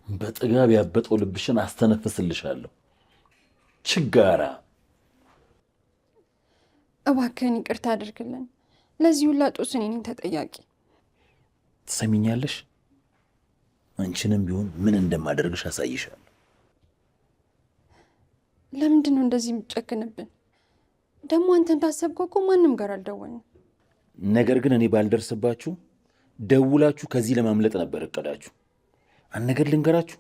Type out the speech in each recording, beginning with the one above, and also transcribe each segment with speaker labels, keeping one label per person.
Speaker 1: በጥጋብ ያበጠው ልብሽን አስተነፍስልሻለሁ። ችጋራ
Speaker 2: እባክህን ይቅርታ አድርግልን። ለዚህ ሁላ ጦስ እኔ ነኝ ተጠያቂ።
Speaker 1: ትሰሚኛለሽ? አንቺንም ቢሆን ምን እንደማደርግሽ አሳይሻለሁ።
Speaker 2: ለምንድን ነው እንደዚህ የምትጨክንብን? ደግሞ አንተ እንዳሰብከው እኮ ማንም ጋር አልደወልንም።
Speaker 1: ነገር ግን እኔ ባልደርስባችሁ ደውላችሁ ከዚህ ለማምለጥ ነበር እቅዳችሁ። አንድ ነገር ልንገራችሁ፣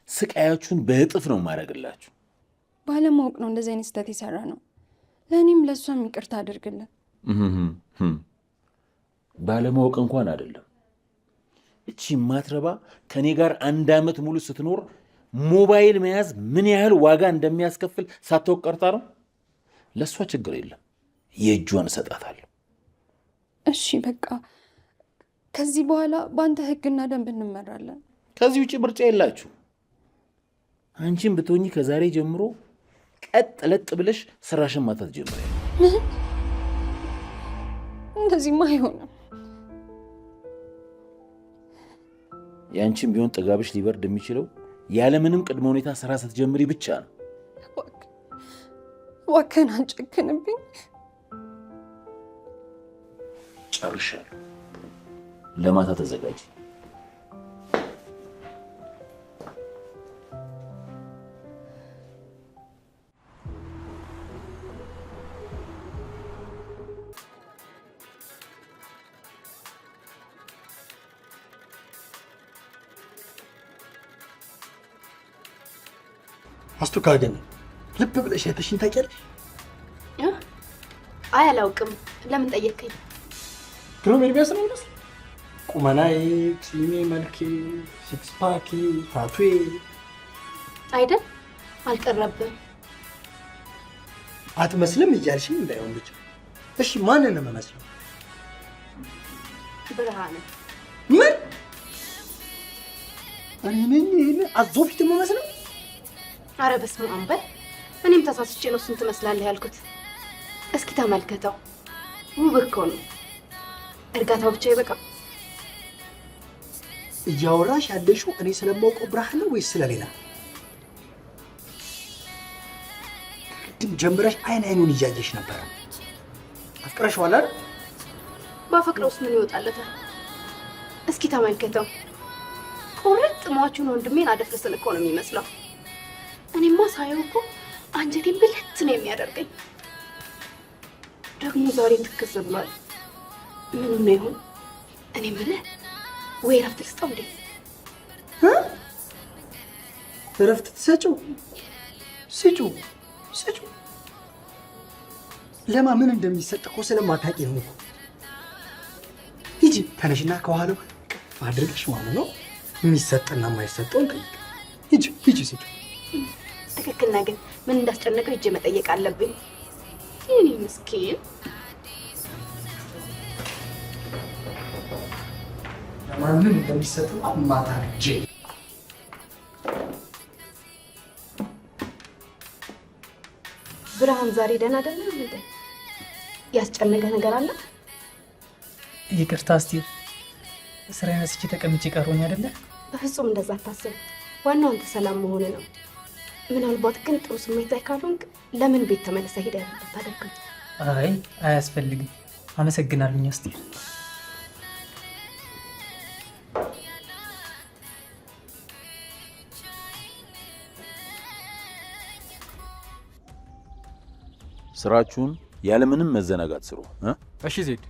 Speaker 1: ስቃያችሁን በእጥፍ ነው የማደርግላችሁ።
Speaker 2: ባለማወቅ ነው እንደዚህ አይነት ስህተት የሰራ ነው። ለእኔም ለእሷም ይቅርታ አድርግልን።
Speaker 1: ባለማወቅ እንኳን አይደለም። እቺ ማትረባ ከእኔ ጋር አንድ ዓመት ሙሉ ስትኖር ሞባይል መያዝ ምን ያህል ዋጋ እንደሚያስከፍል ሳታውቅ ቀርታ ነው። ለእሷ ችግር የለም፣ የእጇን እሰጣታለሁ።
Speaker 2: እሺ በቃ ከዚህ በኋላ በአንተ ሕግና ደንብ እንመራለን።
Speaker 1: ከዚህ ውጭ ምርጫ የላችሁ። አንቺን ብትሆኚ ከዛሬ ጀምሮ ቀጥ ለጥ ብለሽ ስራሽን ማታት ጀምሪ።
Speaker 2: ምን? እንደዚህማ አይሆንም።
Speaker 1: የአንቺን ቢሆን ጥጋብሽ ሊበርድ የሚችለው ያለምንም ቅድመ ሁኔታ ስራ ስትጀምሪ ብቻ ነው።
Speaker 2: እባክህን አንጨክንብኝ።
Speaker 1: ጨርሻለሁ። ለማታ ተዘጋጅ።
Speaker 3: አስቱካ ግን ልብ ብለሽ አይተሽኝ ታውቂያለሽ?
Speaker 4: አይ አላውቅም። ለምን ጠየቅከኝ?
Speaker 3: ግሩም ኤርሚያስ ነው ይመስል ቁመናዬ፣ ጺሜ፣ መልኬ፣ six pack ኤ፣ tattoo ዬ
Speaker 4: አይደል? አልቀረብም።
Speaker 3: አትመስልም እያልሽኝ እንዳይሆን ብቻ። እሺ ማንን ነው የምመስለው?
Speaker 4: ብርሃነ።
Speaker 3: ምን? እኔ ነኝ ይሄን አዞ ፊት የምመስለው?
Speaker 4: አረ በስመ አብ በል። እኔም ተሳስቼ ነው እሱን ትመስላለህ ያልኩት። እስኪ ተመልከተው፣ ውብ እኮ ነው። እርጋታው ብቻ ይበቃ።
Speaker 3: እያወራሽ ያለሽው እኔ ስለማውቀው ብርሃን ነው ወይስ ስለሌላ? ቅድም ጀምረሽ አይን አይኑን እያየሽ ነበረ። አፍቅረሽዋል አይደል?
Speaker 4: ባፈቅረውስ ምን ይወጣለታል? እስኪ ተመልከተው፣ ቁርጥ ሟቹን ወንድሜን አደፍርስን እኮ ነው የሚመስለው። እኔማ ሳየው እኮ አንጀቴን ብልት ነው የሚያደርገኝ። ደግሞ ዛሬ ትክዝ ብሏል። ምን ነው ይሆን? እኔ የምልህ ወይ እረፍት ልስጠው እንዴ?
Speaker 3: እረፍት ትሰጪው? ስጪው፣ ስጪው። ለማ ምን እንደሚሰጥ እኮ ስለማታውቂ ነው እኮ። ሂጂ ተነሽና ከኋላው ቅፍ አድርገሽ ማለት ነው የሚሰጥና የማይሰጠውን ጠይቅ። ሂጂ፣ ሂጂ፣ ስጪው።
Speaker 4: ትክክል ነህ፣ ግን ምን እንዳስጨነቀው ሂጄ መጠየቅ አለብኝ። የኔ ምስኪን
Speaker 3: ለማንም እንደሚሰጥ ማታውቂ።
Speaker 4: ብርሃን ዛሬ ደህና አይደለም እንዴ? ያስጨነቀ ነገር አለ?
Speaker 5: ይቅርታ አስቴር፣ ስራዬን ረስቼ ተቀምጬ ቀረሁኝ አይደለ?
Speaker 4: በፍጹም እንደዛ አታስብ። ዋናው አንተ ሰላም መሆን ነው። ምናልባት ግን ጥሩ ስሜት ላይ ካልሆንክ ለምን ቤት ተመልሰህ ሄደህ አታደርግም?
Speaker 5: አይ አያስፈልግም። አመሰግናለሁኝ አስቴር።
Speaker 1: ስራችሁን ያለምንም መዘናጋት ስሩ።
Speaker 6: እሺ ዜድ፣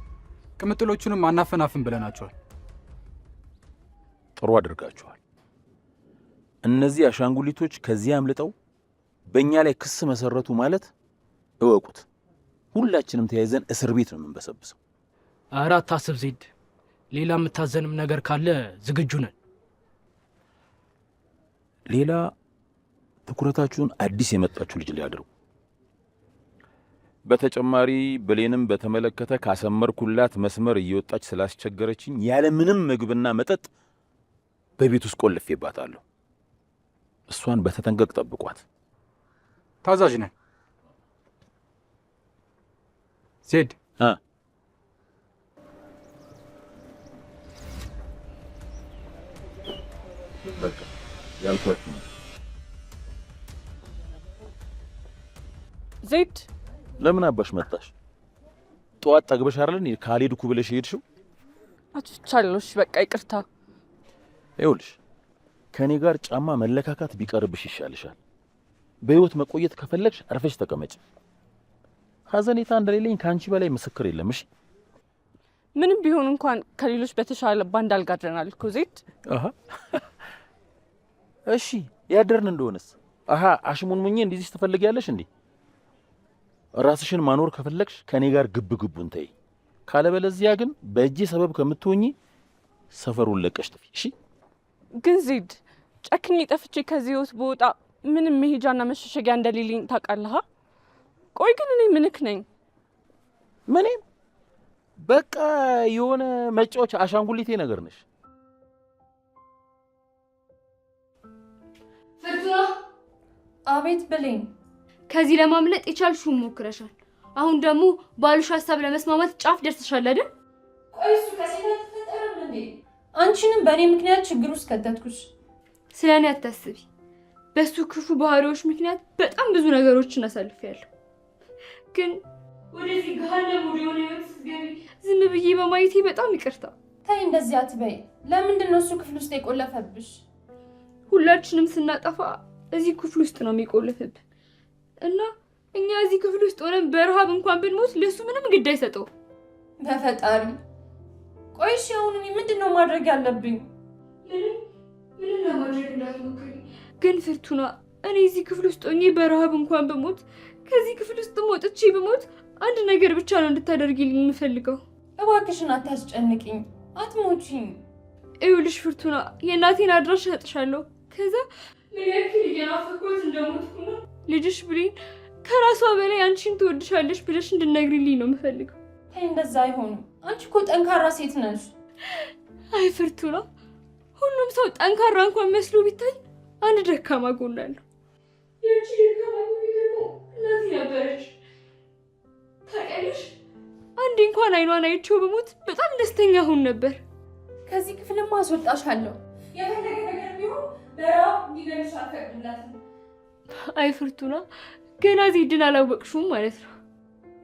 Speaker 6: ቅምጥሎቹንም አናፈናፍን ብለናቸዋል።
Speaker 1: ጥሩ አድርጋችኋል። እነዚህ አሻንጉሊቶች ከዚህ አምልጠው በእኛ ላይ ክስ መሰረቱ ማለት እወቁት፣ ሁላችንም ተያይዘን እስር ቤት ነው የምንበሰብሰው።
Speaker 6: ኧረ አታስብ ዜድ፣ ሌላ የምታዘንም ነገር ካለ ዝግጁ ነን።
Speaker 1: ሌላ ትኩረታችሁን አዲስ የመጣችሁ ልጅ ላይ አድርጉ። በተጨማሪ ብሌንም በተመለከተ ካሰመርኩላት መስመር እየወጣች ስላስቸገረችኝ ያለምንም ምግብና መጠጥ በቤት ውስጥ ቆልፌባታለሁ። እሷን በተጠንቀቅ ጠብቋት።
Speaker 7: ታዛዥ ነን። ዜድ
Speaker 1: በቃ ያልኳችሁ ነው።
Speaker 8: ዜድ
Speaker 1: ለምን አባሽ መጣሽ? ጠዋት ጠግበሽ አይደል ካልሄድኩ ብለሽ ሄድሽው?
Speaker 8: አጥፍቻለሁ። እሺ በቃ ይቅርታ።
Speaker 1: ይኸውልሽ ከእኔ ጋር ጫማ መለካካት ቢቀርብሽ ይሻልሻል። በህይወት መቆየት ከፈለግሽ አርፈሽ ተቀመጭ። ሀዘኔታ እንደሌለኝ ከአንቺ በላይ ምስክር የለም። እሺ
Speaker 8: ምንም ቢሆን እንኳን ከሌሎች በተሻለ ባንድ አልጋ አድረናል እኮ ዜድ።
Speaker 1: አሃ እሺ ያደርን እንደሆነስ? አሃ አሽሙንሙኜ እንዲዚህ ትፈልጊያለሽ እንዴ? ራስሽን ማኖር ከፈለግሽ ከእኔ ጋር ግብ ግቡን ተይ። ካለበለዚያ ግን በእጄ ሰበብ ከምትሆኚ ሰፈሩን ለቀሽ ጥፊ። እሺ
Speaker 8: ግን ዜድ ጨክኜ ጠፍቼ ከዚህ ህይወት ብወጣ ምንም መሄጃና መሸሸጊያ እንደሌለኝ ታውቃለህ። ቆይ ግን እኔ ምንክ ነኝ?
Speaker 1: ምንም በቃ የሆነ መጫወቻ አሻንጉሊቴ ነገር ነሽ።
Speaker 4: ፍርቱና።
Speaker 2: አቤት ብሌን።
Speaker 4: ከዚህ ለማምለጥ የቻልሽውን ሞክረሻል። አሁን ደግሞ ባሉሽ ሀሳብ ለመስማማት ጫፍ ደርሰሻል አይደል?
Speaker 2: ቆይ እሱ ከሴት አልተፈጠረም እንዴ? አንቺንም በእኔ ምክንያት ችግር ውስጥ ከተትኩሽ።
Speaker 4: ስለ እኔ አታስቢ። በሱ ክፉ ባህሪዎች ምክንያት በጣም ብዙ ነገሮችን አሳልፌያለሁ። ግን ወደዚህ ገሃነም ወደ ሆነ ህይወት ስትገቢ ዝም ብዬ በማየቴ በጣም ይቅርታ።
Speaker 2: ተይ እንደዚህ አትበይ። ለምንድን ነው እሱ ክፍል ውስጥ የቆለፈብሽ?
Speaker 4: ሁላችንም ስናጠፋ እዚህ ክፍል ውስጥ ነው የሚቆልፍብን እና እኛ እዚህ ክፍል ውስጥ ሆነን በረሃብ እንኳን ብንሞት ለሱ ምንም ግድ አይሰጠው።
Speaker 2: በፈጣሪ ቆይ እሺ፣ አሁን እኔ ምንድን ነው ማድረግ ያለብኝ?
Speaker 4: ምንም ምንም ለማድረግ እንዳትሞክሪ። ግን ፍርቱና፣ እኔ እዚህ ክፍል ውስጥ ሆኜ በረሃብ እንኳን ብሞት፣ ከዚህ ክፍል ውስጥ ወጥቼ ብሞት አንድ ነገር ብቻ ነው እንድታደርጊልኝ የምፈልገው።
Speaker 2: እባክሽን አታስጨንቂኝ፣ አትሞቺኝ።
Speaker 4: ይኸውልሽ ፍርቱና፣ የእናቴን አድራሻ እሰጥሻለሁ። ከዛ ምን ያክል እየናፈቅኳት እንደሞትኩና ልጅሽ ብሌን ከራሷ በላይ አንቺን ትወድሻለሽ ብለሽ እንድነግሪልኝ ነው የምፈልገው።
Speaker 2: ተይ እንደዛ አይሆንም። አንቺ እኮ ጠንካራ ሴት ነሽ።
Speaker 4: አይ ፍርቱና፣ ሁሉም ሰው ጠንካራ እንኳን መስሎ ቢታይ አንድ ደካማ ጎን አለው። ያቺ ደካማ ጎን ደግሞ እናቴ ነበረች። ታውቂያለሽ፣ አንዴ እንኳን አይኗን አይቼው ብሞት በጣም ደስተኛ ሁን ነበር።
Speaker 2: ከዚህ ክፍልማ አስወጣሻለሁ። የፈለገ ነገር ቢሆን በረሃብ እንዲገልሽ አልፈቅድላትም።
Speaker 4: አይ ፍርቱና፣ ገና ዜድን አላወቅሽውም ማለት ነው።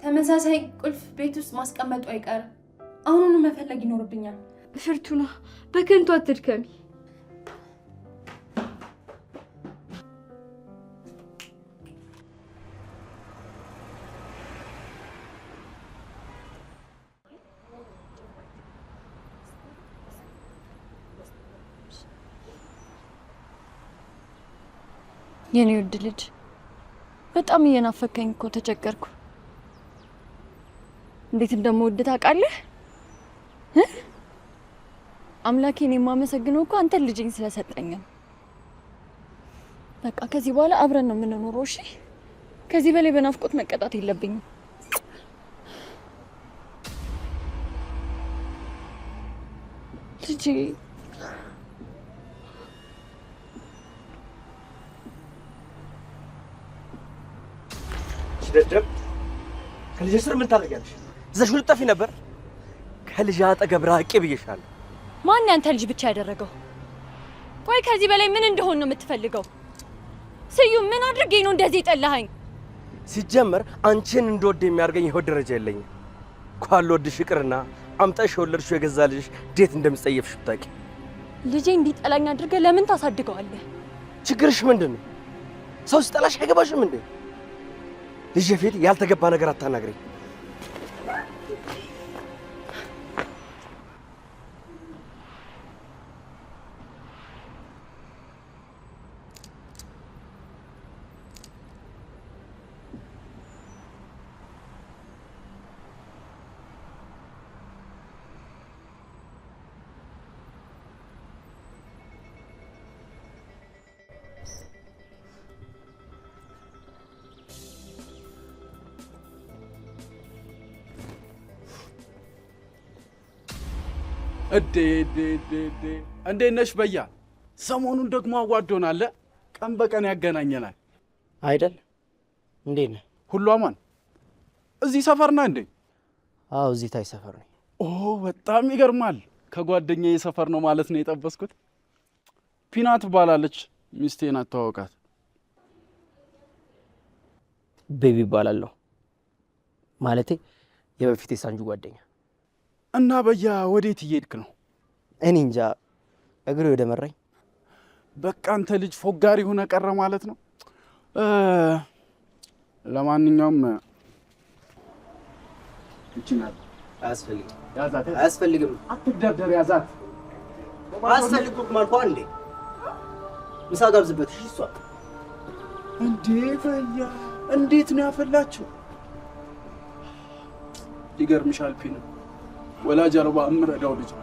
Speaker 2: ተመሳሳይ ቁልፍ ቤት ውስጥ ማስቀመጡ አይቀርም። አሁኑኑ መፈለግ ይኖርብኛል።
Speaker 4: ፍርቱና፣ በከንቱ አትድከሚ።
Speaker 2: የኔ ውድ ልጅ በጣም እየናፈከኝ እኮ ተቸገርኩ። እንዴት እንደምወድ ታውቃለህ? አምላኬን የማመሰግነው እኮ አንተን ልጄን ስለሰጠኝ ነው። በቃ ከዚህ በኋላ አብረን ነው የምንኖረው። እሺ? ከዚህ በላይ በናፍቆት መቀጣት የለብኝም። ልጄ
Speaker 3: ደደብ ከልጄ ስር ምን ታደርጊያለሽ? ይዘሽው ልትጠፊ ነበር። ከልጄ አጠገብ ራቂ ብዬሻለሁ።
Speaker 2: ማን ያንተ ልጅ ብቻ ያደረገው? ቆይ ከዚህ በላይ ምን እንደሆን ነው የምትፈልገው? ስዩም ምን አድርጌ ነው እንደዚህ የጠላኸኝ?
Speaker 3: ሲጀመር አንቺን እንድወድ የሚያደርገኝ የህይወት ደረጃ የለኝም። እንኳን ልወድሽ ይቅርና አምጠሽ የወለድሽው የገዛ ልጅሽ እንዴት እንደሚጸየፍሽ ብታውቂ።
Speaker 2: ልጄ እንዲጠላኝ አድርገህ ለምን ታሳድገዋለህ?
Speaker 3: ችግርሽ ምንድን ነው? ሰው ሲጠላሽ አይገባሽም እንዴ? ልጄ ፊት ያልተገባ ነገር አታናግረኝ።
Speaker 7: እዴ እዴ እዴ እዴ፣ እንዴት ነሽ በያ? ሰሞኑን ደግሞ አዋዶናል። ቀን በቀን ያገናኘናል።
Speaker 9: አይደል? እንዴት ነህ?
Speaker 7: ሁሉ አማን። እዚህ ሰፈር ነህ እንዴ?
Speaker 9: አዎ፣ እዚህ ታይ ሰፈር ነኝ።
Speaker 7: ኦ፣ በጣም ይገርማል። ከጓደኛዬ ሰፈር ነው ማለት ነው የጠበስኩት። ፒና ትባላለች። ሚስቴን አተዋወቃት።
Speaker 9: ቤቢ ይባላለሁ። ማለቴ የበፊት የሳንጁ ጓደኛ።
Speaker 7: እና በያ ወዴት እየሄድክ ነው?
Speaker 9: እኔ እንጃ፣ እግሬ ወደ መራኝ።
Speaker 7: በቃ አንተ ልጅ ፎጋሪ ሆነ ቀረ ማለት ነው። ለማንኛውም ይችላል።
Speaker 9: አያስፈልግም፣
Speaker 7: ያዛት፣
Speaker 9: አያስፈልግም።
Speaker 7: አትደርደር፣ ያዛት።
Speaker 9: አያስፈልግም አልኳ እንዴ። ምሳ ጋብዝበት። እሺ እሷ
Speaker 7: እንዴ በያ እንዴት ነው ያፈላችሁ? ይገርምሻል ፒና፣ ወላጅ አልባ እምረዳው ልጅ ነው።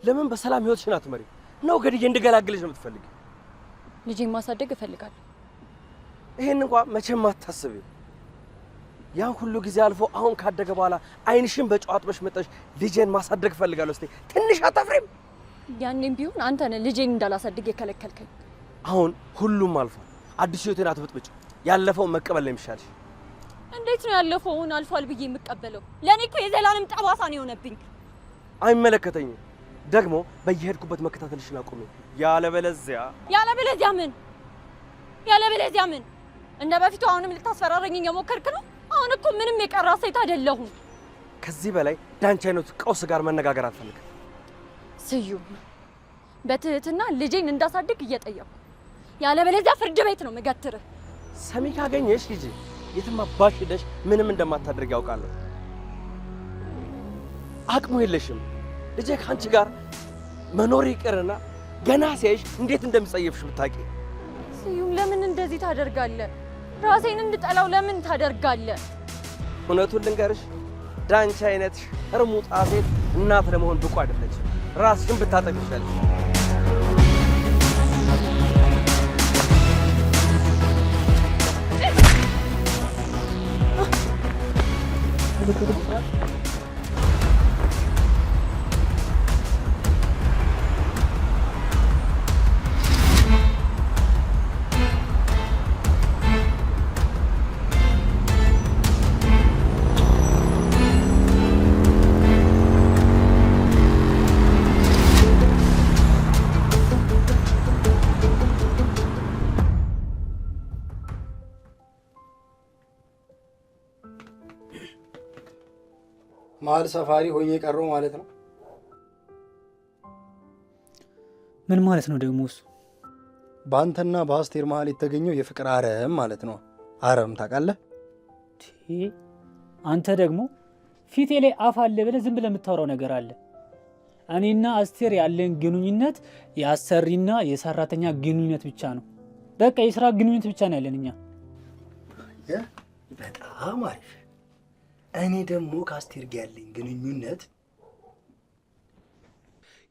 Speaker 10: ለምን በሰላም ህይወትሽን አትመሪ? ነው ገድዬ እንድገላግልሽ ነው የምትፈልጊ?
Speaker 2: ልጄን ማሳደግ እፈልጋለሁ።
Speaker 10: ይሄን እንኳ መቼም አታስቢው። ያን ሁሉ ጊዜ አልፎ አሁን ካደገ በኋላ ዓይንሽን በጨው አጥበሽ መጠሽ ልጄን ማሳደግ እፈልጋለሁ ስትይ ትንሽ አታፍሪም?
Speaker 2: ያኔም ቢሆን አንተ ነህ ልጄን እንዳላሳድግ የከለከልከኝ።
Speaker 10: አሁን ሁሉም አልፏል። አዲስ ህይወቴን አትበጥብጭ። ያለፈውን መቀበል ነው የሚሻልሽ።
Speaker 2: እንዴት ነው ያለፈውን አልፏል ብዬ የምቀበለው? ለእኔ እኮ የዘላለም ጠባሳ ነው የሆነብኝ።
Speaker 10: አይመለከተኝም። ደግሞ በየሄድኩበት መከታተልሽን አቁሚ። ያለበለዚያ
Speaker 2: ያለበለዚያ ምን? ያለበለዚያ ምን? እንደ በፊቱ አሁንም ልታስፈራረኝ እየሞከርክ ነው? አሁን እኮ ምንም የቀራ ሴት አይደለሁም።
Speaker 10: ከዚህ በላይ ዳንቺ አይነቱ ቀውስ ጋር መነጋገር አልፈልግም።
Speaker 2: ስዩም፣ በትህትና ልጄን እንዳሳድግ እየጠየቅኩ፣ ያለበለዚያ ፍርድ ቤት ነው ምገትርህ።
Speaker 10: ሰሚ ካገኘሽ ሂጂ። የትም አባሽ ሄደሽ ምንም እንደማታደርግ ያውቃለሁ። አቅሙ የለሽም። ልጄ ከአንቺ ጋር መኖር ይቅርና ገና ሲያይሽ እንዴት እንደሚጸየፍሽ ብታውቂ።
Speaker 2: ስዩም፣ ለምን እንደዚህ ታደርጋለህ? ራሴን እንድጠላው ለምን ታደርጋለህ?
Speaker 10: እውነቱን ልንገርሽ፣ ዳንቺ አይነት እርሙጣ ሴት እናት ለመሆን ብቁ አይደለች። ራስሽን ብታጠቢ ይሻልሽ።
Speaker 3: መሀል ሰፋሪ ሆኜ ቀረው ማለት ነው።
Speaker 5: ምን ማለት ነው ደግሞ እሱ?
Speaker 3: በአንተና በአስቴር መሀል የተገኘው የፍቅር አረም ማለት ነው። አረም ታውቃለህ?
Speaker 5: አንተ ደግሞ ፊቴ ላይ አፍ አለ ብለህ ዝም ብለህ የምታወራው ነገር አለ። እኔና አስቴር ያለን ግንኙነት የአሰሪና የሰራተኛ ግንኙነት ብቻ ነው። በቃ የስራ ግንኙነት ብቻ ነው ያለን እኛ።
Speaker 3: በጣም አሪፍ። እኔ ደግሞ ከአስቴር ጋር ያለኝ ግንኙነት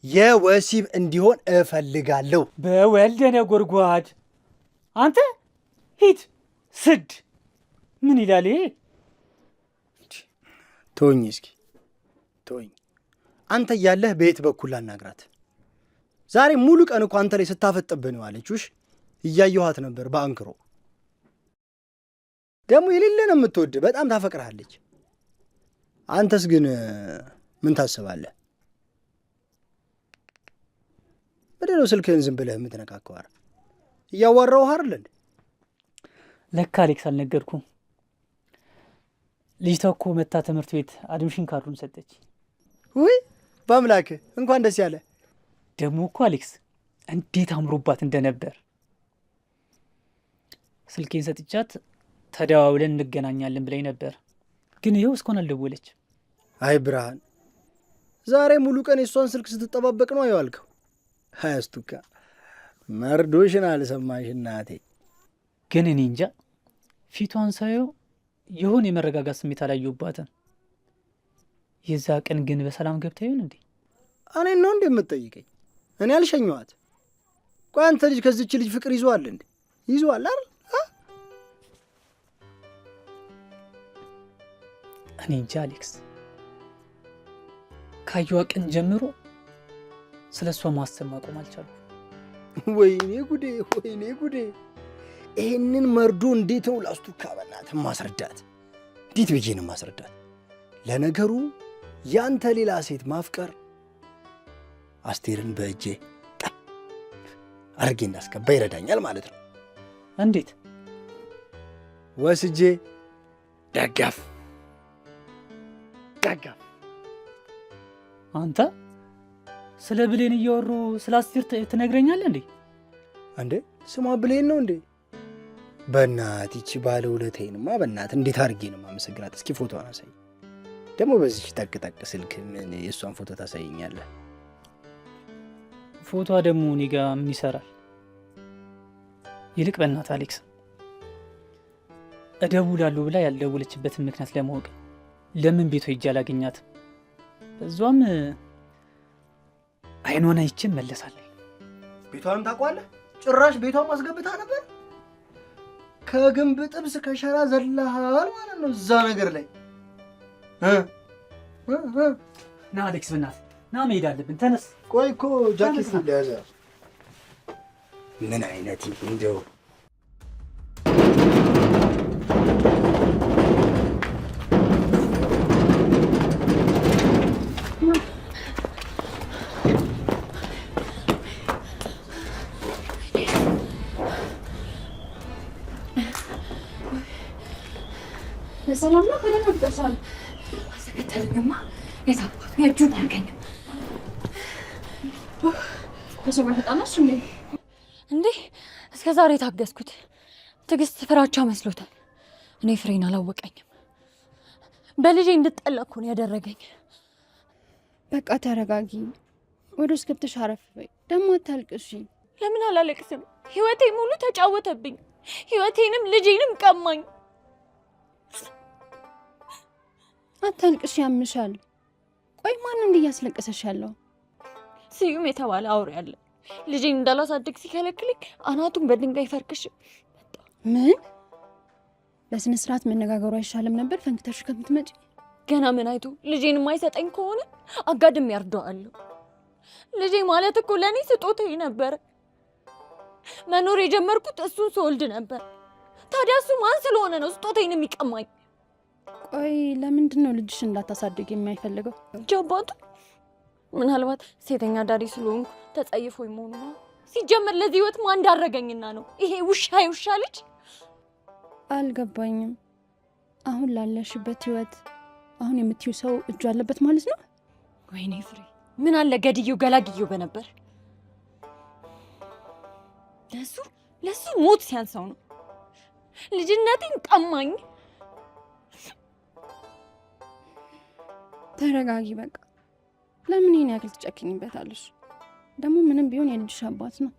Speaker 3: የወሲብ እንዲሆን እፈልጋለሁ።
Speaker 5: በወልደ ነጎድጓድ አንተ ሂድ ስድ ምን ይላል ይሄ?
Speaker 3: ተወኝ እስኪ ተወኝ። አንተ እያለህ በየት በኩል ላናግራት? ዛሬ ሙሉ ቀን እኮ አንተ ላይ ስታፈጥብህ ነው ያለችው። እሺ እያየኋት ነበር በአንክሮ። ደግሞ የሌለ ነው የምትወድህ፣ በጣም ታፈቅርሃለች። አንተስ ግን ምን ታስባለህ? ምንድን ነው ስልክህን ዝም ብለህ የምትነካከው? ኧረ እያዋራሁህ አይደል እንዴ?
Speaker 5: ለካ አሌክስ አልነገርኩም። ልጅቷ እኮ መታ ትምህርት ቤት admission card ኡን ሰጠች።
Speaker 3: ውይ በአምላክህ እንኳን ደስ ያለ።
Speaker 5: ደግሞ እኮ አሌክስ እንዴት አምሮባት እንደነበር። ስልኬን ሰጥቻት ተደዋውለን እንገናኛለን ብላኝ ነበር፣ ግን ይኸው እስካሁን አልደወለች።
Speaker 3: አይ ብርሃን፣ ዛሬ ሙሉ ቀን የእሷን ስልክ ስትጠባበቅ ነው የዋልከው። አይ አስቱካ፣ መርዶሽን አልሰማሽ እናቴ።
Speaker 5: ግን እኔ እንጃ ፊቷን ሳየው የሆነ የመረጋጋት ስሜት አላየሁባትም። የዛ ቀን ግን በሰላም ገብታ ይሆን እንዴ?
Speaker 3: እኔን ነው እንዴ የምትጠይቀኝ? እኔ አልሸኘኋት። ቆይ አንተ ልጅ ከዚች ልጅ ፍቅር ይዞሃል እንዴ? ይዞሃል አይደል?
Speaker 5: እኔ እንጃ አሌክስ፣ ካየዋ ቀን ጀምሮ ስለ እሷ ማሰብ ማቆም አልቻልኩም።
Speaker 3: ወይኔ ጉዴ፣ ወይኔ ጉዴ! ይሄንን መርዶ እንዴት ነው ላስቱካ በእናትህ ማስረዳት? እንዴት ብዬ ነው ማስረዳት? ለነገሩ ያንተ ሌላ ሴት ማፍቀር አስቴርን በእጄ ጠብ አድርጌ እንዳስገባ ይረዳኛል ማለት ነው።
Speaker 5: እንዴት?
Speaker 3: ወስጄ ደገፍ ደገፍ።
Speaker 5: አንተ ስለ ብሌን እያወሩ ስለ አስቴር ትነግረኛለህ እንዴ?
Speaker 3: እንዴ ስሟ ብሌን ነው እንዴ? በእናት ይቺ ባለ ውለታዬንማ በእናት እንዴት አድርጌ ነው የማመሰግናት? እስኪ ፎቶዋን አሳይ። ደግሞ በዚህ ጠቅ ጠቅ ስልክ ምን የእሷን ፎቶ ታሳይኛለህ?
Speaker 5: ፎቶዋ ደግሞ እኔ ጋ ምን ይሰራል? ይልቅ በእናትህ አሌክስ እደውላለሁ ብላ ያልደወለችበትን ምክንያት ለማወቅ ለምን ቤቷ ሄጄ አላገኛትም? በዛም አይኗን አይቼ እመለሳለሁ።
Speaker 3: ቤቷንም ታውቀዋለህ? ጭራሽ ቤቷን ማስገብታ ነበር። ከግንብ ጥብስ ከሸራ ዘለሃል ማለት ነው እዛ ነገር ላይ።
Speaker 5: ና አሌክስ በእናትህ ና፣ መሄድ አለብን። ተነስ።
Speaker 3: ቆይ እኮ ጃኬት ለያዘ። ምን አይነት እንደው
Speaker 4: በሰላም ነው? ተደናግጠሻል።
Speaker 2: አልተከተለኝማ። የት አባቱ የእጁን አያገኝም።
Speaker 4: ከሰው ጋር ተጣላሽ እንዴ?
Speaker 2: እንዴ እስከ ዛሬ የታገስኩት ትዕግስት ፍራቻ መስሎታል። እኔ ፍሬን አላወቀኝም። በልጄ እንድጠላ እኮ ነው ያደረገኝ።
Speaker 4: በቃ ተረጋጊ። ወደ ውስጥ ገብተሽ አረፍ በይ። ደግሞ አታልቅሺ።
Speaker 2: ለምን አላለቅስም? ህይወቴ ሙሉ ተጫወተብኝ። ህይወቴንም ልጄንም ቀማኝ።
Speaker 4: አታልቅሺ፣ ያምሻል። ቆይ ማን እንዲህ እያስለቀሰሽ ያለው?
Speaker 2: ስዩም የተባለ አውሬ አለ። ልጄን እንዳላሳድግ ሲከለክልኝ አናቱን በድንጋይ ፈርክሽ።
Speaker 4: ምን? በስነ ስርዓት መነጋገሩ አይሻልም ነበር ፈንክተሽ ከምትመጪ?
Speaker 2: ገና ምን አይቶ ልጄን የማይሰጠኝ ከሆነ አጋድሜ ያርደዋለሁ። ልጄ ማለት እኮ ለእኔ ስጦታዬ ነበረ። መኖር የጀመርኩት እሱን ስወልድ ነበር። ታዲያ እሱ ማን ስለሆነ ነው ስጦታዬን የሚቀማኝ?
Speaker 4: ቆይ ለምንድን ነው ልጅሽ እንዳታሳድግ የማይፈልገው?
Speaker 2: አባቱ ምናልባት ሴተኛ ዳሪ ስለሆንኩ ተጸይፎኝ መሆኑ ነው። ሲጀመር ለዚህ ህይወት ማን ዳረገኝና ነው ይሄ ውሻ የውሻ ልጅ?
Speaker 4: አልገባኝም። አሁን ላለሽበት ህይወት አሁን የምትዩ ሰው እጁ አለበት ማለት ነው?
Speaker 2: ወይኔ ፍሬ፣ ምን አለ ገድዬው ገላግዬው በነበር። ለሱ ሞት ሲያንሰው ነው። ልጅነቴን ቀማኝ።
Speaker 4: ተረጋጊ በቃ። ለምን ይሄን ያክል ትጨክኝበታለሽ? ደግሞ ምንም ቢሆን የልጅሽ አባት ነው።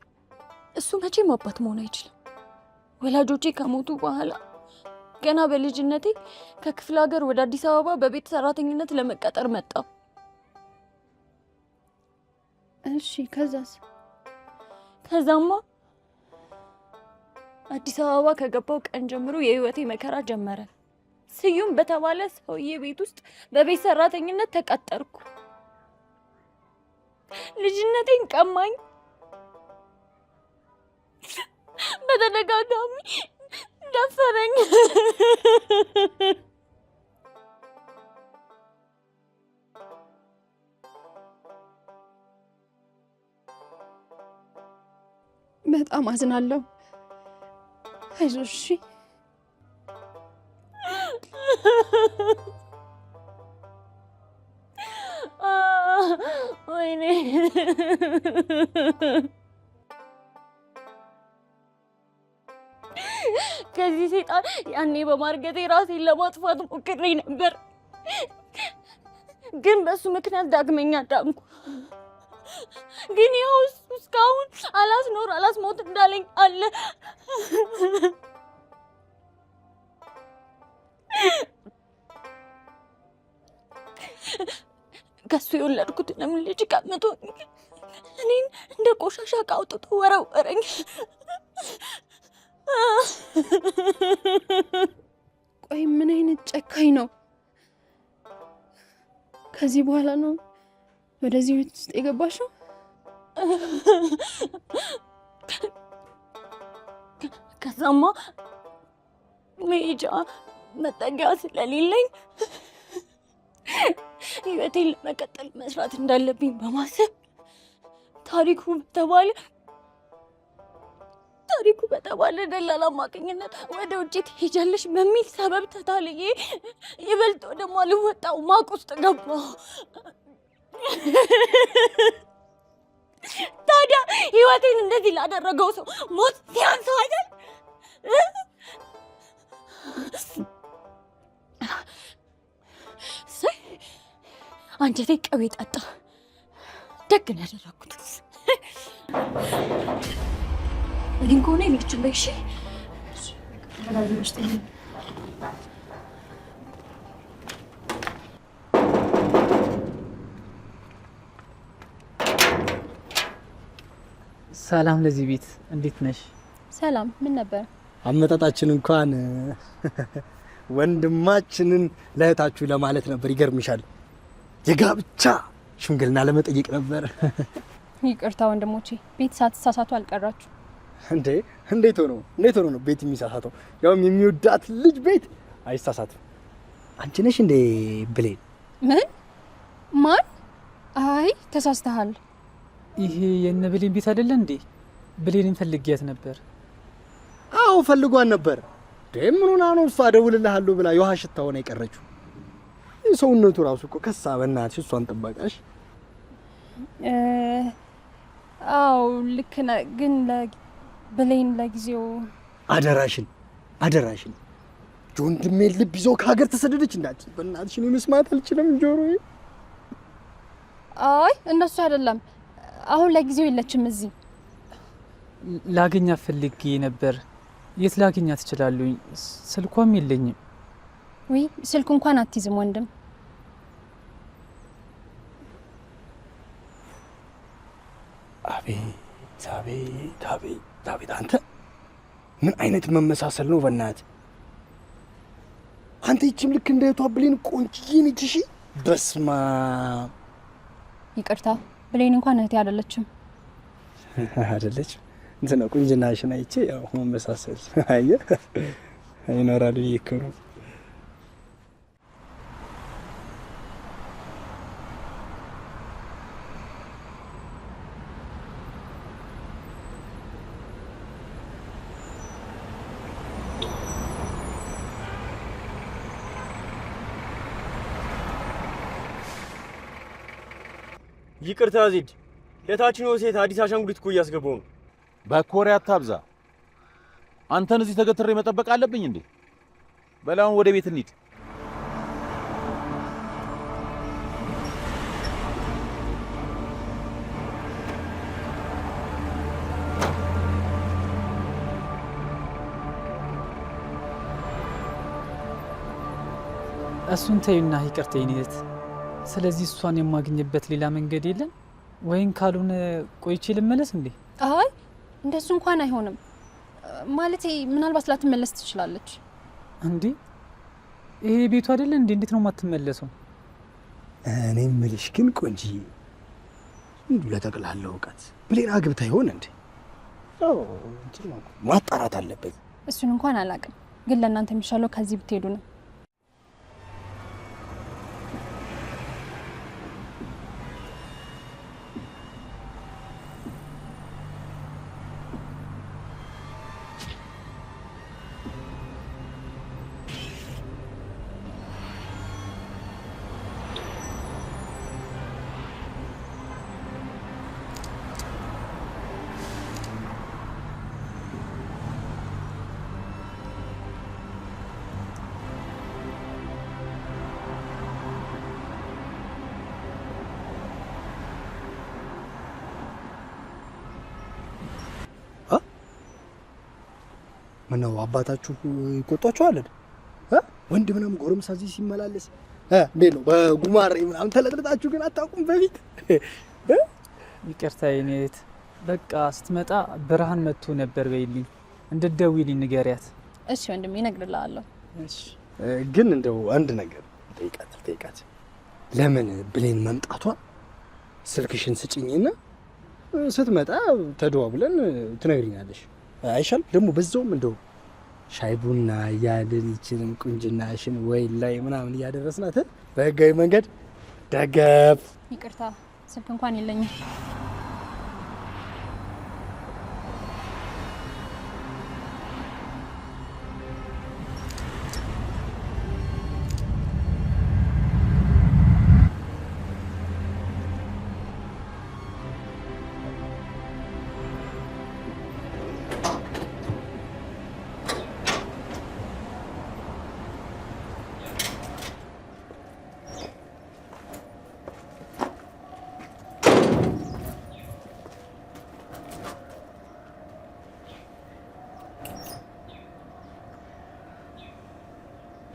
Speaker 2: እሱ መቼም አባት መሆን አይችልም። ወላጆቼ ከሞቱ በኋላ ገና በልጅነቴ ከክፍለ ሀገር ወደ አዲስ አበባ በቤት ሰራተኝነት ለመቀጠር መጣሁ።
Speaker 4: እሺ፣ ከዛስ?
Speaker 2: ከዛማ አዲስ አበባ ከገባው ቀን ጀምሮ የህይወቴ መከራ ጀመረ። ስዩም በተባለ ሰውዬ ቤት ውስጥ በቤት ሰራተኝነት ተቀጠርኩ። ልጅነቴን ቀማኝ። በተደጋጋሚ ደፈረኝ።
Speaker 4: በጣም አዝናለሁ። አይዞሽ እሺ።
Speaker 2: ወይኔ ከዚህ ሴጣን ያኔ በማርገቴ ራሴን ለማጥፋት ሞክሬ ነበር፣ ግን በሱ ምክንያት ዳግመኛ ዳንኩ። ግን ይኸው እሱ እስካሁን አላስኖር አላስሞት እንዳለኝ አለ። ከሱ የወለድኩትንም ልጅ ቀምቶኝ እኔን እንደ ቆሻሻ ዕቃ አውጥቶ ወረወረኝ።
Speaker 4: ቆይ ምን አይነት ጨካኝ ነው? ከዚህ በኋላ ነው ወደዚህ ቤት ውስጥ የገባሽው?
Speaker 2: ከዛማ መሄጃ መጠጊያ ስለሌለኝ ህይወቴን ለመቀጠል መስራት እንዳለብኝ በማሰብ ታሪኩ በተባለ ደላላ አማካኝነት ወደ ውጭ ትሄጃለሽ በሚል ሰበብ ተታልዬ ይበልጥ ወደማልወጣው ማቅ ውስጥ ገባሁ። ታዲያ ህይወቴን እንደዚህ ላደረገው ሰው ሞት ሲያንሰው አይደል? እሰይ አንጀቴ ቅቤ ጠጣ። ደግ ነው ያደረኩት። እኔን ከሆነ የለችም በይ። እሺ
Speaker 5: ሰላም ለዚህ ቤት እንዴት ነሽ?
Speaker 4: ሰላም። ምን ነበር
Speaker 3: አመጣጣችን? እንኳን ወንድማችንን ለእህታችሁ ለማለት ነበር። ይገርምሻል፣ የጋብቻ ሽምግልና ለመጠየቅ ነበር።
Speaker 4: ይቅርታ ወንድሞቼ፣ ቤት ሳትሳሳቱ አልቀራችሁ።
Speaker 3: እንዴ እንዴት ሆኖ ነው ቤት የሚሳሳተው? ያውም የሚወዳት ልጅ ቤት አይሳሳትም። አንቺ ነሽ እንዴ ብሌን?
Speaker 4: ምን? ማን? አይ ተሳስተሃል።
Speaker 5: ይሄ የነ ብሌን ቤት አይደለ እንዴ? ብሌንን ፈልጊያት ነበር።
Speaker 3: አዎ ፈልጓን ነበር። ምን ሆና ነው እሷ እደውልልሃለሁ ብላ የውሃ ሽታ ሆና የቀረችው? ሰውነቱ ራሱ እኮ ከሳ። በእናትሽ እሷን ጥበቃሽ።
Speaker 4: አዎ ልክ ነህ፣ ግን ብሌን ለጊዜው
Speaker 3: አደራሽን አደራሽን ወንድሜን ልብ ይዞ ከሀገር ተሰደደች እንዳትዪ። በእናትሽ እኔ መስማት አልችልም ጆሮዬ።
Speaker 4: አይ እንደሱ አይደለም፣ አሁን ለጊዜው የለችም እዚህ።
Speaker 5: ላገኛት ፈልጌ ነበር። የት ላገኛት እችላለሁኝ? ስልኳም የለኝም።
Speaker 4: ውይ ስልኩ እንኳን አትይዝም ወንድም።
Speaker 3: አቤት አቤት አቤት አቤት! አንተ ምን አይነት መመሳሰል ነው በእናትህ! አንተ ይቺም ልክ እንደ እህቷ ብሌን ቆንጅዬ ነች። እሺ በስመ አብ።
Speaker 4: ይቅርታ ብሌን እንኳን እህቴ አይደለችም።
Speaker 3: አይደለች እንትን ነው ቁንጅናሽን አይቼ ያው መመሳሰል አየህ ይኖራል ብዬ እኮ ነው።
Speaker 10: ይቅርታ ዜድ፣ ለታችኛው ሴት አዲስ አሻንጉሊት እኮ እያስገባው ነው።
Speaker 1: በኮሪያ አታብዛ። አንተን እዚህ ተገትሬ መጠበቅ አለብኝ እንዴ? በላውን ወደ ቤት እንሂድ።
Speaker 5: እሱን ተይና ይቅርታ የኔ እህት። ስለዚህ እሷን የማግኝበት ሌላ መንገድ የለም ወይም ካልሆነ ቆይቼ ልመለስ እንዴ?
Speaker 4: አይ እንደሱ እንኳን አይሆንም። ማለቴ ምናልባት ላትመለስ ትችላለች።
Speaker 5: እንዴ ይሄ ቤቱ አይደለ እንዴ? እንዴት ነው የማትመለሰው?
Speaker 3: እኔ የምልሽ ግን ቆንጂዬ፣ እንዲሁ ለጠቅላላ እውቀት ብሌን አግብታ ይሆን እንዴ? ማጣራት አለብኝ።
Speaker 11: እሱን እንኳን አላውቅም፣ ግን ለእናንተ የሚሻለው ከዚህ ብትሄዱ ነው።
Speaker 3: ምነው አባታችሁ ይቆጧችኋል? ወንድ ምናምን ጎረምሳ እዚህ ሲመላለስ እንዴት ነው? በጉማሬ ምናምን ተለጥልጣችሁ ግን አታውቁም በፊት?
Speaker 5: ይቅርታ የኔ እህት፣ በቃ ስትመጣ ብርሃን መጥቶ ነበር በይልኝ፣ እንድትደውይልኝ ንገሪያት።
Speaker 11: እሺ ወንድሜ፣ እነግርልሃለሁ።
Speaker 5: እሺ።
Speaker 3: ግን እንደው አንድ ነገር ጠይቃት። ለምን ብሌን መምጣቷ ስልክሽን ስጭኝና ስትመጣ ተደዋውለን ትነግሪኛለሽ። አይሻልም? ደግሞ በዛውም እንደው ሻይ ቡና እያልን ይችንም ቁንጅናሽን ወይ ላይ ምናምን እያደረስናት በህጋዊ መንገድ ደገፍ።
Speaker 11: ይቅርታ ስልክ እንኳን የለኝም።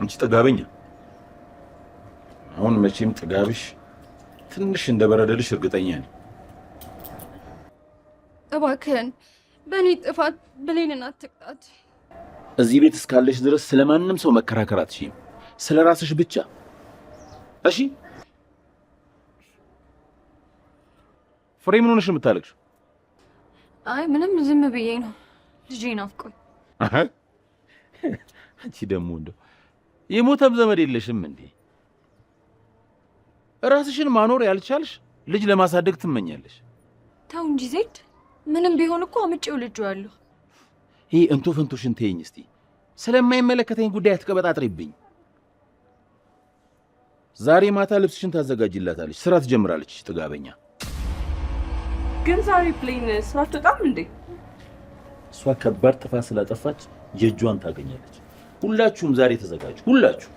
Speaker 1: አንቺ ጥጋበኛ። አሁን መቼም ጥጋብሽ ትንሽ እንደበረደልሽ እርግጠኛ ነኝ።
Speaker 4: እባክህን በእኔ ጥፋት ብሌንን አትቅጣት።
Speaker 1: እዚህ ቤት እስካለሽ ድረስ ስለማንም ሰው መከራከር አትችይም፣ ስለ ራስሽ ብቻ። እሺ ፍሬ፣ ምን ሆነሽ ነው የምታለቅሽው?
Speaker 2: አይ ምንም፣ ዝም ብዬ ነው። ልጄ ናፍቆኝ።
Speaker 1: አንቺ ደግሞ እንደው የሞተም ዘመድ የለሽም እንዴ? ራስሽን ማኖር ያልቻልሽ ልጅ ለማሳደግ ትመኛለሽ።
Speaker 2: ተው እንጂ ዜድ፣ ምንም ቢሆን እኮ አምጬው ልጄዋለሁ።
Speaker 1: ይሄ እንቶ ፈንቶሽን ተይኝ እስቲ። ስለማይመለከተኝ ጉዳይ አትቀበጣጥሪብኝ። ዛሬ ማታ ልብስሽን ታዘጋጅላታለች፣ ስራ ትጀምራለች። ጥጋበኛ።
Speaker 8: ግን ዛሬ ብሌን ስራ አትወጣም እንዴ?
Speaker 1: እሷ ከባድ ጥፋት ስላጠፋች የእጇን ታገኛለች። ሁላችሁም ዛሬ ተዘጋጁ። ሁላችሁ።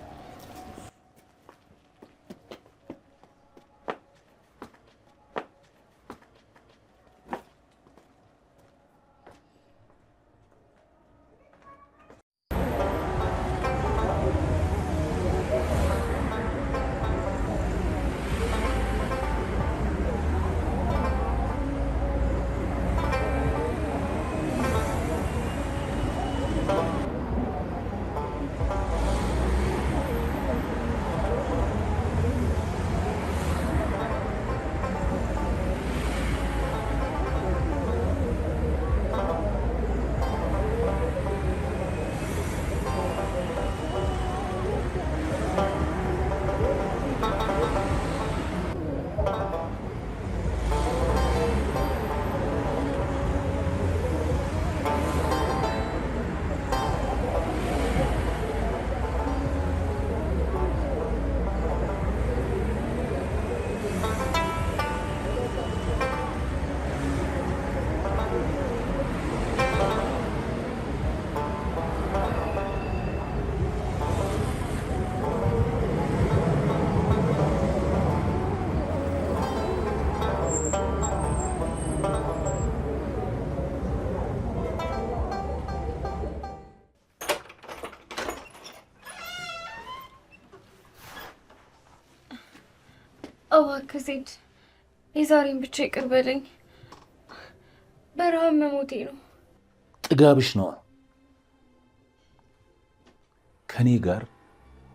Speaker 4: እባክህ ዜድ፣ የዛሬን ብቻ ይቅር በለኝ። በረሃብ መሞቴ ነው።
Speaker 1: ጥጋብሽ ነዋ። ከኔ ጋር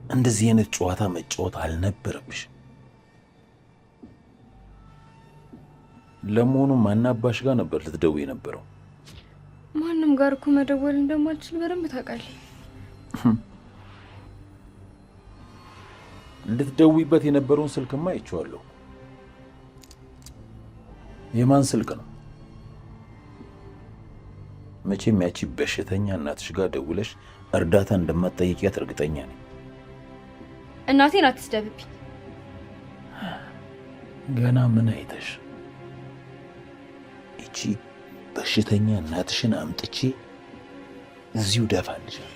Speaker 1: እንደዚህ አይነት ጨዋታ መጫወት አልነበረብሽ። ለመሆኑ ማናባሽ ጋር ነበር ልትደውይ የነበረው?
Speaker 12: ማንም ጋር እኮ መደወል እንደማልችል በደንብ ታውቃለህ።
Speaker 1: ልትደውይበት የነበረውን ስልክማ አይቼዋለሁ። የማን ስልክ ነው? መቼም ያቺ በሽተኛ እናትሽ ጋር ደውለሽ እርዳታ እንደማትጠይቂያት እርግጠኛ ነኝ።
Speaker 12: እናቴን አትስደብብኝ።
Speaker 1: ገና ምን አይተሽ? እቺ በሽተኛ እናትሽን አምጥቼ እዚሁ ደፋልሻል።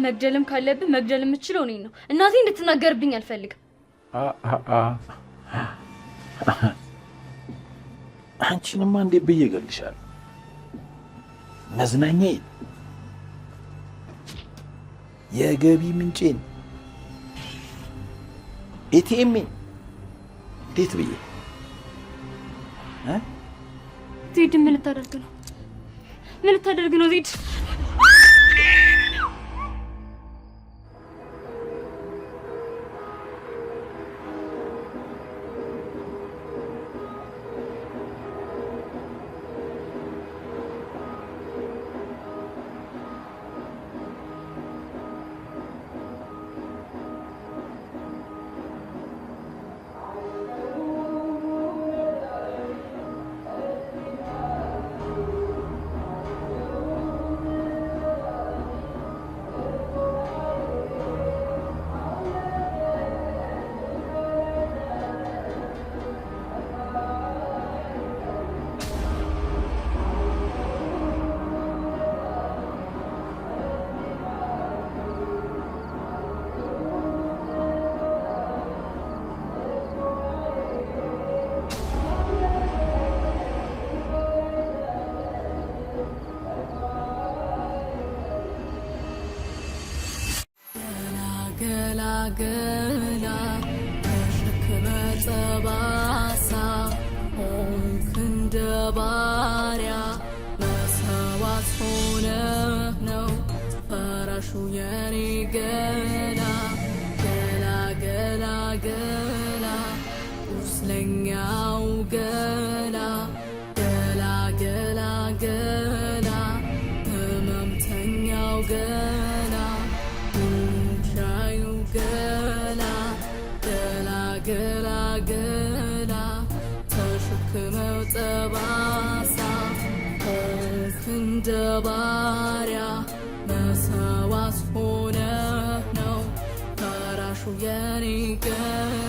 Speaker 12: መግደልም ካለብህ መግደል የምችለው እኔን ነው። እናቴ እንድትናገርብኝ አልፈልግም።
Speaker 1: አንቺንማ እንዴት ብዬ እገልሻለሁ? መዝናኛዬን፣ የገቢ ምንጬን፣ ATMኤን እንዴት ብዬ?
Speaker 12: ዜድ ምን ልታደርግ ነው? ምን ልታደርግ ነው ዜድ?
Speaker 13: ገላ ተሸክመ ጠባሳ ሆንክ እንደ ባሪያ መሰዋት ሆነ ነው ፈራሹ የኔ ገላ ገላ ገላ ገላ ቁስለኛው ገላ ገላ ገላ ገላ ህመምተኛው ገላ ቻዩ ገላ ገላ ገላ ገላ ተሸክመው ጠባሳ ሆንክ እንደ ባሪያ መሰዋት ሆነ ነው ፈራሹ የኔ ገላ።